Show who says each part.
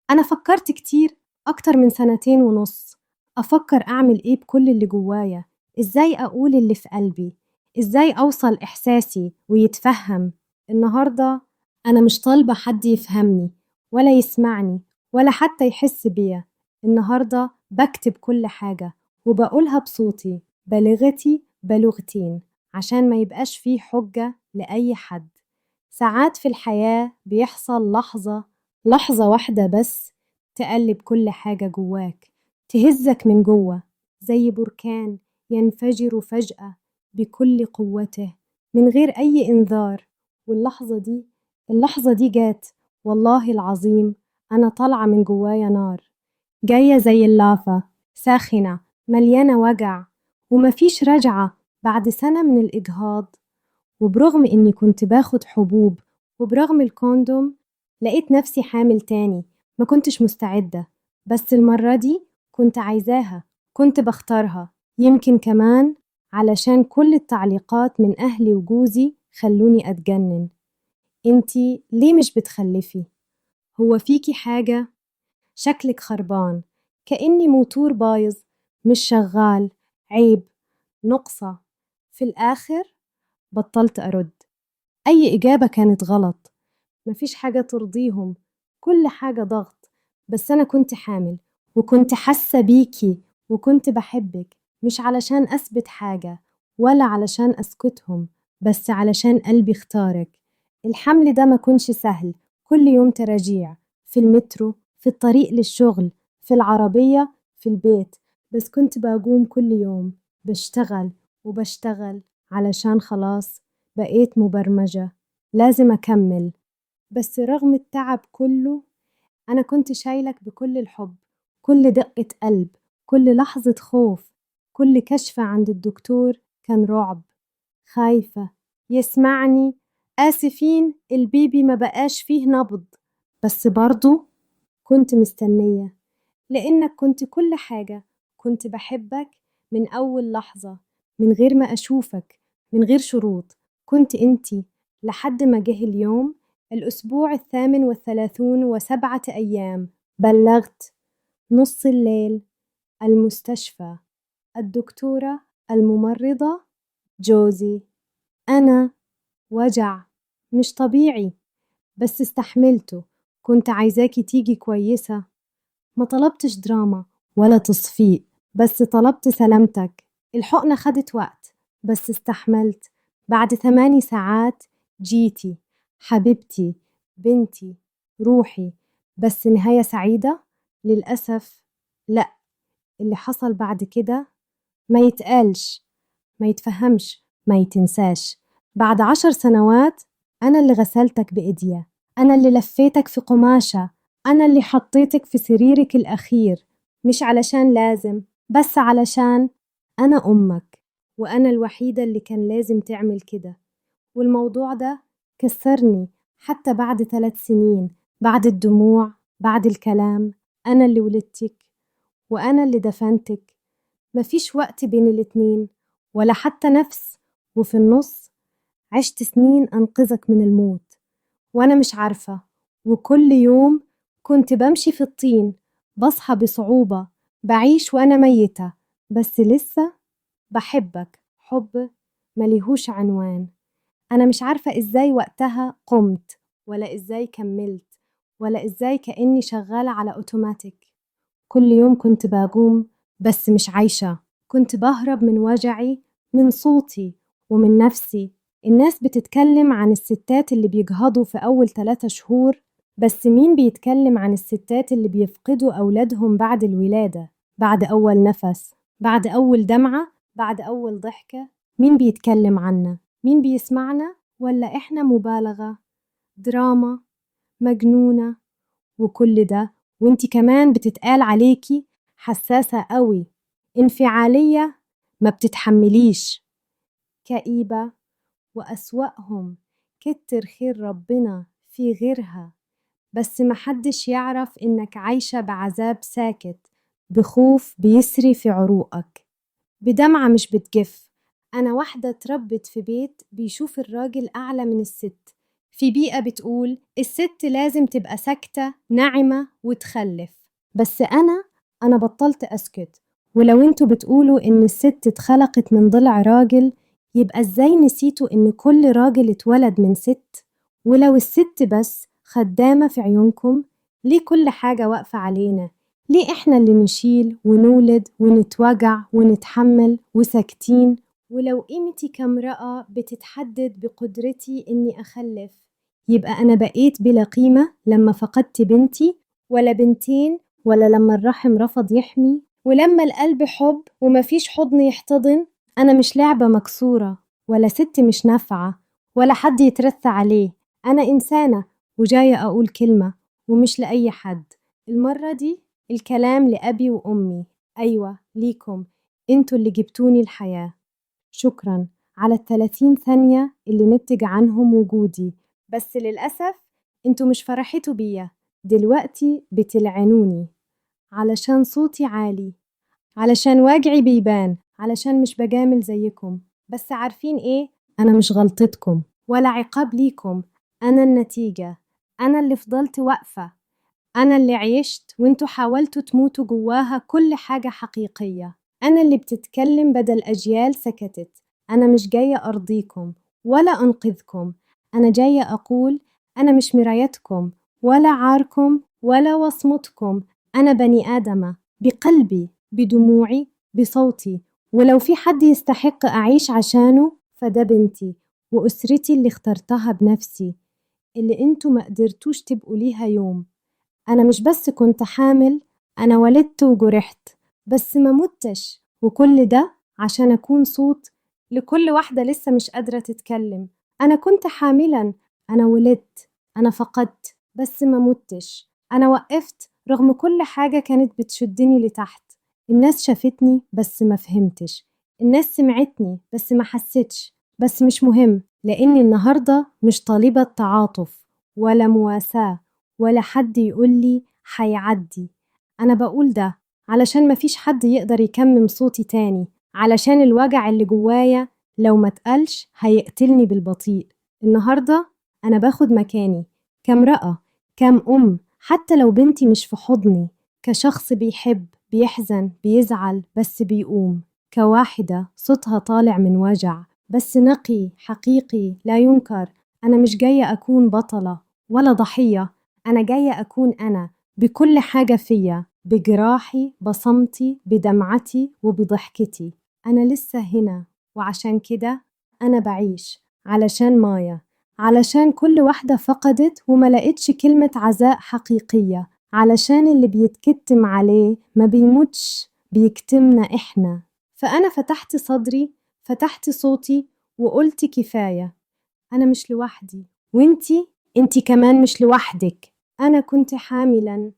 Speaker 1: أنا فكرت كتير، أكتر من 2.5 سنة أفكر أعمل إيه بكل اللي جوايا، إزاي أقول اللي في قلبي، إزاي أوصل إحساسي ويتفهم. النهاردة أنا مش طالبة حد يفهمني ولا يسمعني ولا حتى يحس بيا. النهاردة بكتب كل حاجة وبقولها بصوتي، بلغتي بلغتين، عشان ما يبقاش فيه حجة لأي حد. ساعات في الحياة بيحصل لحظة، لحظة واحدة بس، تقلب كل حاجة جواك، تهزك من جوه زي بركان ينفجر فجأة بكل قوته من غير أي إنذار. واللحظة دي، اللحظة دي جات، والله العظيم أنا طالعة من جوايا نار، جاية زي اللافة، ساخنة، مليانة وجع، ومفيش رجعة. بعد سنة من الإجهاض، وبرغم إني كنت باخد حبوب، وبرغم الكوندوم، لقيت نفسي حامل تاني. ما كنتش مستعدة، بس المرة دي كنت عايزاها، كنت بختارها. يمكن كمان علشان كل التعليقات من أهلي وجوزي خلوني أتجنن. انتي ليه مش بتخلفي؟ هو فيكي حاجة؟ شكلك خربان، كأني موتور بايظ مش شغال، عيب، نقصة. في الآخر بطلت أرد، أي إجابة كانت غلط، مفيش حاجة ترضيهم، كل حاجة ضغط. بس أنا كنت حامل، وكنت حاسة بيكي، وكنت بحبك، مش علشان أثبت حاجة ولا علشان أسكتهم، بس علشان قلبي اختارك. الحمل ده ما كنش سهل، كل يوم تراجيع، في المترو، في الطريق للشغل، في العربية، في البيت. بس كنت بقوم كل يوم، بشتغل وبشتغل، علشان خلاص بقيت مبرمجة لازم أكمل. بس رغم التعب كله أنا كنت شايلك بكل الحب، كل دقة قلب، كل لحظة خوف، كل كشفة عند الدكتور كان رعب، خايفة يسمعني آسفين البيبي ما بقاش فيه نبض. بس برضو كنت مستنية، لأنك كنت كل حاجة. كنت بحبك من أول لحظة، من غير ما أشوفك، من غير شروط. كنت أنتي لحد ما جه اليوم، الأسبوع 38 و7 أيام. بلغت نص الليل، المستشفى، الدكتورة، الممرضة، جوزي، أنا. وجع مش طبيعي، بس استحملته. كنت عايزاكي تيجي كويسة، ما طلبتش دراما ولا تصفيق، بس طلبت سلامتك. الحقنة خدت وقت، بس استحملت. بعد 8 ساعات جيتي، حبيبتي، بنتي، روحي. بس نهاية سعيدة؟ للأسف لا. اللي حصل بعد كده ما يتقالش، ما يتفهمش، ما يتنساش. بعد 10 سنوات أنا اللي غسلتك بإيديا، أنا اللي لفيتك في قماشة، أنا اللي حطيتك في سريرك الأخير، مش علشان لازم، بس علشان أنا أمك، وأنا الوحيدة اللي كان لازم تعمل كده. والموضوع ده كسرني حتى بعد 3 سنين، بعد الدموع، بعد الكلام. أنا اللي ولدتك وأنا اللي دفنتك، مفيش وقت بين الاتنين ولا حتى نفس. وفي النص عشت سنين أنقذك من الموت وأنا مش عارفة. وكل يوم كنت بمشي في الطين، بصحى بصعوبة، بعيش وأنا ميتة، بس لسه بحبك حب مليهوش عنوان. أنا مش عارفة إزاي وقتها قمت، ولا إزاي كملت، ولا إزاي كأني شغالة على أوتوماتيك. كل يوم كنت بقوم بس مش عايشة، كنت بهرب من وجعي، من صوتي، ومن نفسي. الناس بتتكلم عن الستات اللي بيجهضوا في أول 3 شهور، بس مين بيتكلم عن الستات اللي بيفقدوا أولادهم بعد الولادة، بعد أول نفس، بعد أول دمعة، بعد أول ضحكة؟ مين بيتكلم عنا؟ مين بيسمعنا؟ ولا إحنا مبالغة، دراما، مجنونة؟ وكل ده وانتي كمان بتتقال عليكي حساسة قوي، انفعالية، ما بتتحمليش، كئيبة، وأسوأهم كتر خير ربنا في غيرها. بس محدش يعرف إنك عايشة بعذاب ساكت، بخوف بيسري في عروقك، بدمعة مش بتجف. أنا واحدة اتربت في بيت بيشوف الراجل أعلى من الست، في بيئة بتقول الست لازم تبقى ساكتة ناعمة وتخلف، بس أنا بطلت أسكت. ولو انتوا بتقولوا إن الست اتخلقت من ضلع راجل، يبقى إزاي نسيتوا إن كل راجل اتولد من ست؟ ولو الست بس خدامة في عيونكم، ليه كل حاجة واقفة علينا؟ ليه إحنا اللي نشيل ونولد ونتوجع ونتحمل وساكتين؟ ولو قيمتي كامرأة بتتحدد بقدرتي إني أخلف، يبقى أنا بقيت بلا قيمة لما فقدت بنتي ولا بنتين، ولا لما الرحم رفض يحمي، ولما القلب حب ومفيش حضن يحتضن. أنا مش لعبة مكسورة، ولا ست مش نافعة، ولا حد يترثى عليه. أنا إنسانة وجاية أقول كلمة، ومش لأي حد. المرة دي الكلام لأبي وأمي، أيوة ليكم، انتوا اللي جبتوني الحياة. شكراً على 30 ثانية اللي نتج عنهم وجودي، بس للأسف انتوا مش فرحتوا بيا، دلوقتي بتلعنوني علشان صوتي عالي، علشان وجعي بيبان، علشان مش بجامل زيكم. بس عارفين ايه؟ أنا مش غلطتكم ولا عقاب ليكم، أنا النتيجة، أنا اللي فضلت واقفة، أنا اللي عيشت وانتوا حاولتوا تموتوا جواها كل حاجة حقيقية، أنا اللي بتتكلم بدل أجيال سكتت. أنا مش جاية أرضيكم ولا أنقذكم، أنا جاية أقول أنا مش مرايتكم ولا عاركم ولا وصمتكم. أنا بني آدمة بقلبي، بدموعي، بصوتي، ولو في حد يستحق أعيش عشانه فده بنتي وأسرتي اللي اخترتها بنفسي، اللي انتوا ما قدرتوش تبقوا ليها يوم. أنا مش بس كنت حامل، أنا ولدت وجرحت، بس ما متش، وكل ده عشان أكون صوت لكل واحدة لسه مش قادرة تتكلم. أنا كنت حاملاً، أنا ولدت، أنا فقدت، بس ما متش. أنا وقفت رغم كل حاجة كانت بتشدني لتحت. الناس شافتني بس ما فهمتش، الناس سمعتني بس ما حستش، بس مش مهم، لأني النهاردة مش طالبة تعاطف ولا مواساة ولا حد يقول لي هيعدي. أنا بقول ده علشان مفيش حد يقدر يكمم صوتي تاني، علشان الوجع اللي جوايا لو ما اتقالش هيقتلني بالبطيء. النهاردة أنا باخد مكاني كامرأة، كام أم، حتى لو بنتي مش في حضني، كشخص بيحب، بيحزن، بيزعل، بس بيقوم، كواحدة صوتها طالع من وجع بس نقي حقيقي لا ينكر. أنا مش جاية أكون بطلة ولا ضحية، أنا جاية أكون أنا بكل حاجة فيا، بجراحي، بصمتي، بدمعتي، وبضحكتي. أنا لسه هنا، وعشان كده أنا بعيش علشان مايا، علشان كل واحدة فقدت وما لقتش كلمة عزاء حقيقية، علشان اللي بيتكتم عليه ما بيموتش، بيكتمنا إحنا. فأنا فتحت صدري، فتحت صوتي، وقلت كفاية. أنا مش لوحدي، وإنتي كمان مش لوحدك. أنا كنت حاملاً،